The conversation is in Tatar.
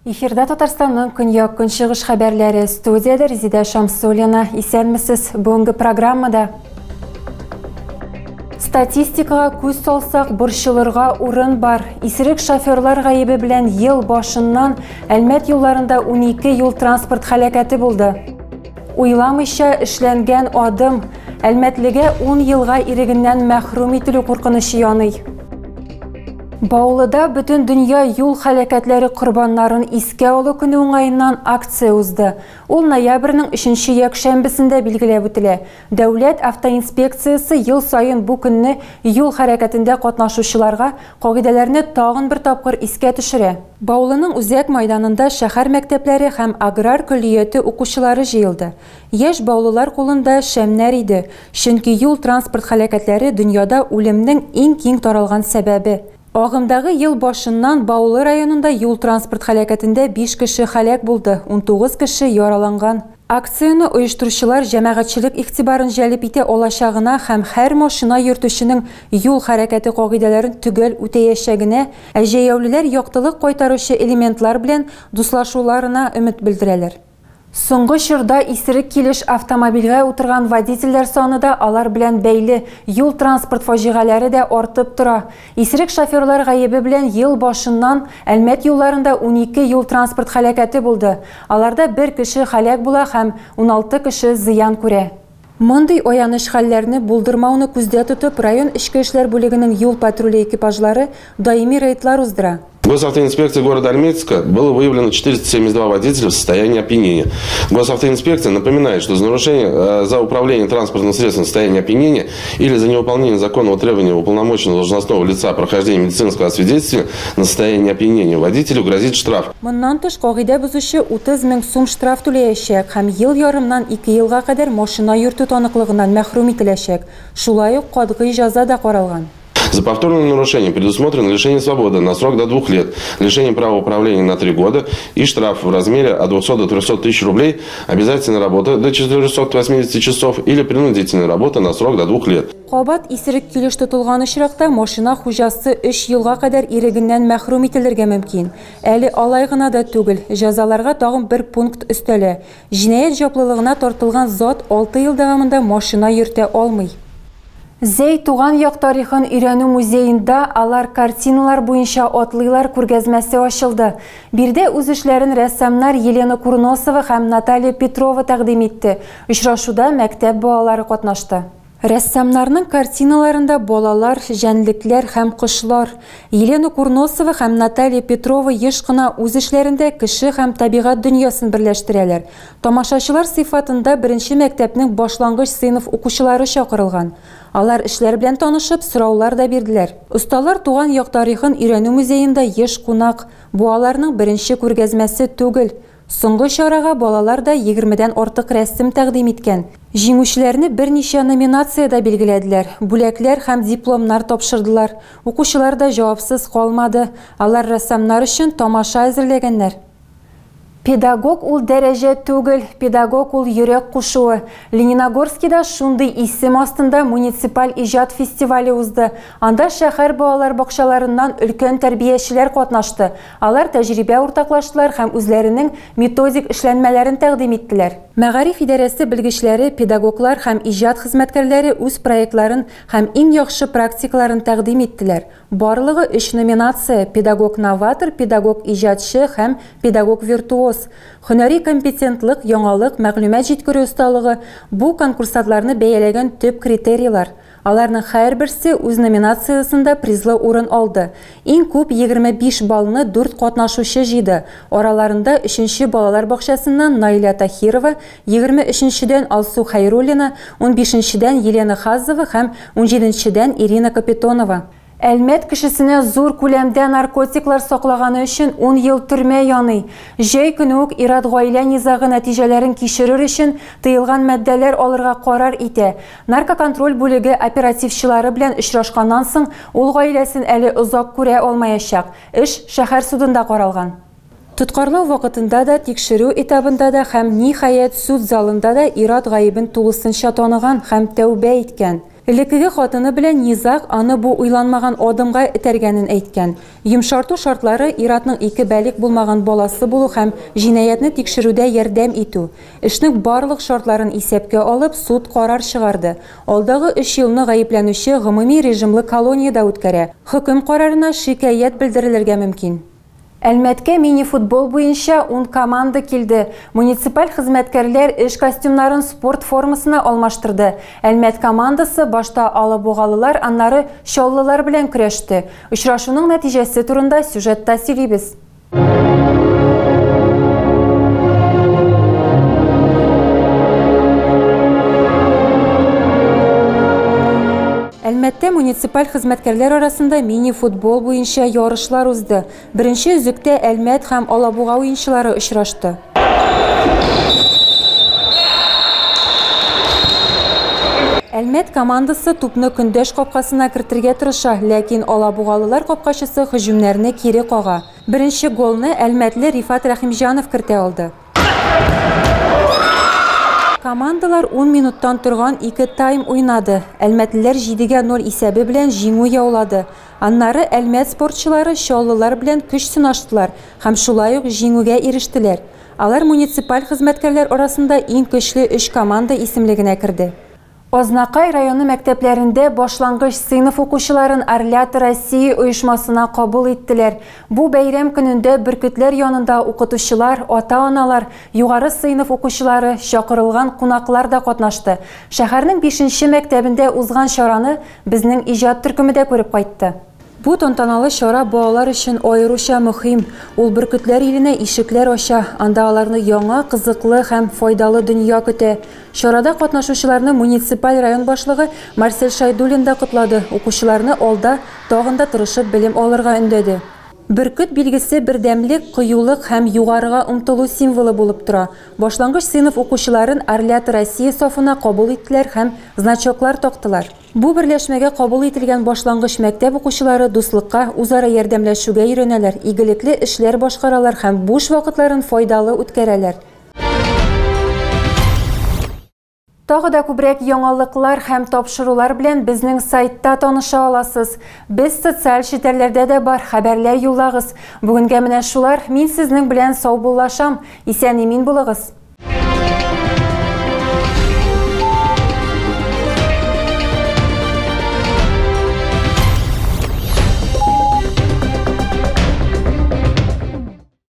Эфирда Татарстанның көньяк-көнчыгыш хәбәрләре. Студиядә Резидә Шамсуллина. Исәнмесез. Бүгенге программада статистикага күз салсак, борчылырга урын бар. Исерек шоферлар гаебе белән ел башыннан Әлмәт юлларында 12 юл-транспорт һәлакәте булды. Уйламыйча эшләнгән адым Әлмәтлегә 10 елга ирегеннән мәхрүм ителү куркынычы яный. Баулыда бөтен дөнья юл һәлакәтләре корбаннарын искә алу көне уңаеннан акция узды. Ул ноябрьнең 3 якшәмбесендә билгеләп үтелә. Дәүләт автоинспекциясе ел саен бу көнне юл хәрәкәтендә катнашучыларга кагыйдәләрне тагын бер тапкыр искә төшерә. Баулының үзәк майданында шәһәр мәктәпләре һәм аграр көллияте укучылары җыелды. Яшь баулылар кулында шәмнәр иде, чөнки юл транспорт һәлакәтләре дөньяда үлемнең иң киң таралган сәбәбе. Агымдагы ел башыннан Баулы районында юл-транспорт һәлакәтендә 5 кеше һәлак булды, 19 кеше яраланган. Акцияне оештыручылар җәмәгатьчелек игътибарын җәлеп итә алачагына һәм һәр машина йөртүченең юл хәрәкәте кагыйдәләрен төгәл үтәячәгенә, ә җәяүлеләр яктылык кайтаручы элементлар белән дуслашуларына өмет белдерәләр. Соңгы чорда исерек килеш автомобильгә утырган водительләр саны да, алар белән бәйле юл-транспорт фаҗигаләре дә артып тора. Исерек шоферлар гаебе белән ел башыннан Әлмәт юлларында 12 юл-транспорт һәлакәте булды. Аларда бер кеше һәлак була һәм 16 кеше зыян күрә. Мондый аяныч хәлләрне булдырмауны күздә тотып, район эчке эшләр бүлегенең юл патруле экипажлары даими рейдлар уздыра. Госавтоинспекция города Альметьевска было выявлено 472 водителя в состоянии опьянения. Госавтоинспекция напоминает, что за нарушение, за управление транспортным средством в состоянии опьянения или за невыполнение законного требования уполномоченного должностного лица о прохождении медицинского освидетельствования на состояние опьянения водителю грозит штраф. Моннан тыш, кагыйдә бозучы 30 мең сум штраф түләячәк һәм ел ярымнан 2 елга кадәр машина йөртү таныклыгыннан мәхрүм ителәчәк. Шулай ук катгый җәза да каралган. За повторное нарушение предусмотрено лишение свободы на срок до 2 лет, лишение права управления на 3 года и штраф в размере от 200 до 300 тысяч рублей, обязательная работа до 480 часов или принудительная работа на срок до 2 лет. Кабат исерек килеш тотылган очракта машина хуҗасы 3 елга кадәр ирегеннән мәхрүм ителергә мөмкин. Әле алай гына да түгел, җәзаларга тагын бер пункт өстәлә. Җинаять җаваплылыгына тартылган зат 6 ел дәвамында машина йөртә алмый. Зәй туган як тарихын өйрәнү музеенда алар картиналар буенча атлыйлар күргәзмәсе ачылды. Биредә үз эшләрен рәссамнар Елена Курносова һәм Наталья Петрова тәкъдим итте. Очрашуда мәктәп балалары катнашты. Рәссамнарның картиналарында балалар, җәнлекләр һәм кошлар. Елена Курносова һәм Наталья Петрова еш кына үз эшләрендә кеше һәм табигать дөньясын берләштерәләр. Тамашачылар сыйфатында беренче мәктәпнең башлангыч сыйныф укучылары чакырылган. Алар эшләр белән танышып, сораулар да бирделәр. Осталар туган як тарихын өйрәнү музеенда еш кунак. Бу аларның беренче күргәзмәсе түгел. Соңгы чарага балалар да 20-дән артык рәсем тәкъдим иткән. Җиңүчеләрне берничә номинациядә билгеләделәр. Бүләкләр һәм дипломнар тапшырдылар. Укучылар да җавапсыз калмады. Алар рәссамнар өчен тамаша әзерләгәннәр. Педагог ул дәрәҗә түгел, педагог ул йөрәк кушуы. Лениногорскида шундый исем астында муниципаль иҗат фестивале узды. Анда шәһәр балалар бакчаларыннан өлкән тәрбиячеләр катнашты. Алар тәҗрибә уртаклаштылар һәм үзләренең методик эшләнмәләрен тәкъдим иттеләр. Мәгариф идарәсе белгечләре, педагоглар һәм иҗат хезмәткәрләре үз проектларын һәм иң яхшы практикаларын тәкъдим иттеләр. Барлыгы 3 номинация: педагог-новатор, педагог-иҗатчы һәм педагог-виртуоз. Һөнәри компетентлык, яңалык, мәгълүмат җиткерү осталыгы бу конкурсантларны бәяләгән төп критерийлар. Аларның һәрберсе үз номинациясендә призлы урын алды. Иң күп 25 баллны 4 катнашучы җыйды. Араларында 3-нче балалар бакчасыннан Наиля Тахирова, 23-нчедән Алсу Хайруллина, 15-нчедән Елена Хазова һәм 17-нчедән Ирина Капитонова. Әлмәт кешесенә зур күләмдә наркотиклар саклаганы өчен 10 ел төрмә яный. Җәй көне үк ир-ат гаилә низагы нәтиҗәләрен кичерер өчен тыелган матдәләр алырга карар итә. Наркоконтроль бүлеге оперативчылары белән очрашканнан соң ул гаиләсен әле озак күрә алмаячак. Эш шәһәр судында каралган. Тоткарлау вакытында да, тикшерү этабында да һәм ниһаять суд залында да ир-ат гаебен тулысынча таныган һәм тәүбә иткән. Элеккеге хатыны белән низаг аны бу уйланмаган адымга этәргәнен әйткән. Йомшарту шартлары ир-атның ике балигъ булмаган баласы булу һәм җинаятьне тикшерүдә ярдәм итү. Эшнең барлык шартларын исәпкә алып, суд карар чыгарды. Алдагы 3 елны гаепләнүче гомуми режимлы колониядә үткәрә. Хөкем карарына шикаять белдерелергә мөмкин. Әлмәткә мини-футбол буенча 10 команда килде. Муниципаль хезмәткәрләр эш костюмнарын спорт формасына алмаштырды. Әлмәт командасы башта алабугалылар, аннары чаллылар белән көрәште. Очрашуның нәтиҗәсе турында сюжетта сөйлибез. Әлмәттә муниципаль хезмәткәрләр арасында мини-футбол буенча ярышлар узды. Беренче өзектә Әлмәт һәм Алабуга уенчылары очрашты. Әлмәт командасы тупны көндәш капкасына кертергә тырыша, ләкин алабугалылар капкачысы һөҗүмнәрне кире кага. Беренче голны әлмәтле Рифат Рәхимҗанов кертә алды. Командалар 10 минуттан торган 2 тайм уйнады. Әлмәтлеләр 7-0 исәбе белән җиңү яулады. Аннары Әлмәт спортчылары чаллылар белән көч сынаштылар һәм шулай ук җиңүгә ирештеләр. Алар муниципаль хезмәткәрләр арасында иң көчле 3 команда исемлегенә керде. Азнакай районы мәктәпләрендә башлангыч сыйныф укучыларын Орлята России оешмасына кабул иттеләр. Бу бәйрәм көнендә бөркетләр янында укытучылар, ата-аналар, югары сыйныф укучылары, чакырылган кунаклар да катнашты. Шәһәрнең 5-нче мәктәбендә узган чараны безнең иҗат төркеме дә күреп кайтты. Бу тантаналы чара балалар өчен аеруча мөһим. Ул бөркетләр иленә ишекләр ача, анда аларны яңа, кызыклы һәм файдалы дөнья көтә. Чарада катнашучыларны муниципаль район башлыгы Марсель Шайдуллин да котлады. Укучыларны алда тагын да тырышып белем алырга өндәде. Бөркет билгесе бердәмлек, кыюлык һәм югарыга омтылу символы булып тора. Башлангыч сыйныф укучыларын Орлята России сафына кабул иттеләр һәм значоклар тактылар. Бу берләшмәгә кабул ителгән башлангыч мәктәп укучылары дуслыкка, үзара ярдәмләшүгә өйрәнәләр, игелекле эшләр башкаралар һәм буш вакытларын файдалы үткәрәләр. Тагы да күбрәк яңалыклар һәм тапшырулар белән безнең сайтта таныша аласыз. Без социаль челтәрләрдә дә бар, хәбәрләр юллагыз. Бүгенгә менә шулар. Мин сезнең белән саубуллашам. Исән-имин булыгыз.